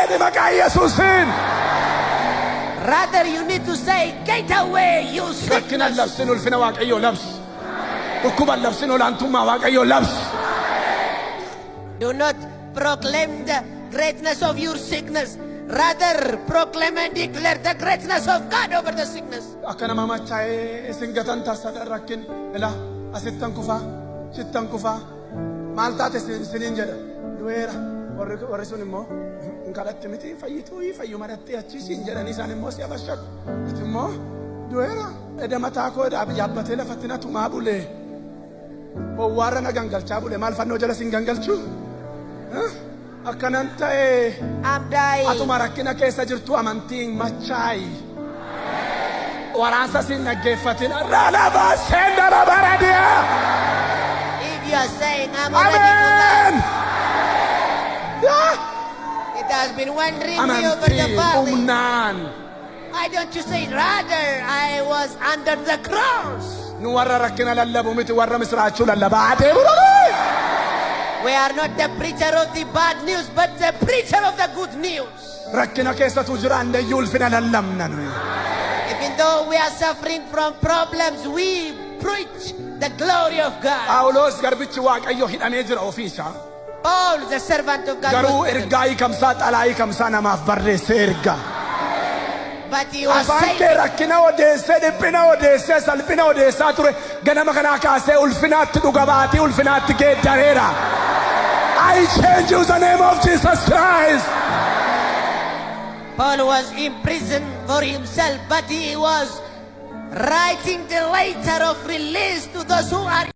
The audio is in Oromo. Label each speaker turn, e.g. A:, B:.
A: jedhi maqaa Yesuusiin.
B: Rather, you need to say, "Get away, you
A: Rakkina
B: sickness."
A: labsin, ulfina Waaqayyoo labsi. Dhukkuba labsin, olaantummaa Waaqayyoo labsi.
B: Do not proclaim the greatness of your sickness. Rather, proclaim and declare the greatness of God over the sickness.
A: Akka nama machaa'ee isin gatan tasadha rakkin ila asittan kufaa sittan kufaa maal taate isiniin jedha du'eera warri sun immoo hin kadhatti miti fayyituu fayyuma dhattee achi siin jedhanii isaan immoo si abashaku ati immoo du'eera eda mataa koo yaabbatee lafatti na tumaa bulee owwaarra na gangalchaa bule maal fannoo jala sin gangalchuu akkanan ta'ee.
B: I'm dying.
A: Atuma rakkina keessa jirtu amantiin machaayi. Waraansa sin dhaggeeffatin. Ralaba sendara baradiya.
B: If you are saying, "I'm already
A: Ameen.
B: collapsed," it has been wandering me over the
A: Amantiin
B: valley.
A: humnaan.
B: Why don't you say, "Rather, I was under the cross"?
A: Nu warra rakkina lallabu miti, warra misiraachuu lallabaa adeemu.
B: We are not the preacher of the bad news, but the preacher of the good news.
A: Rakkina keessatu jiraanne iyyuu ulfina lallabna nuyi.
B: Even though we are suffering from problems, we preach the glory of God.
A: Phaawulos garbichi Waaqayyo hidhamee jira ofiisaa.
B: Paul, the servant of God,
A: Garuu
B: was
A: ergaa hiikamsaa xalaa hiikamsaa namaaf barreessee ergaa.
B: but he was
A: Afaan kee
B: saving.
A: Rakkina odeessee, dhiphina odeessee, salphina odeessaa ture ganama kanaa kaasee ulfinaatti dhuga baatii ulfinaatti geeddareera. I change you the name of Jesus Christ.
B: Paul was in prison for himself, but he was writing the letter of release to those who are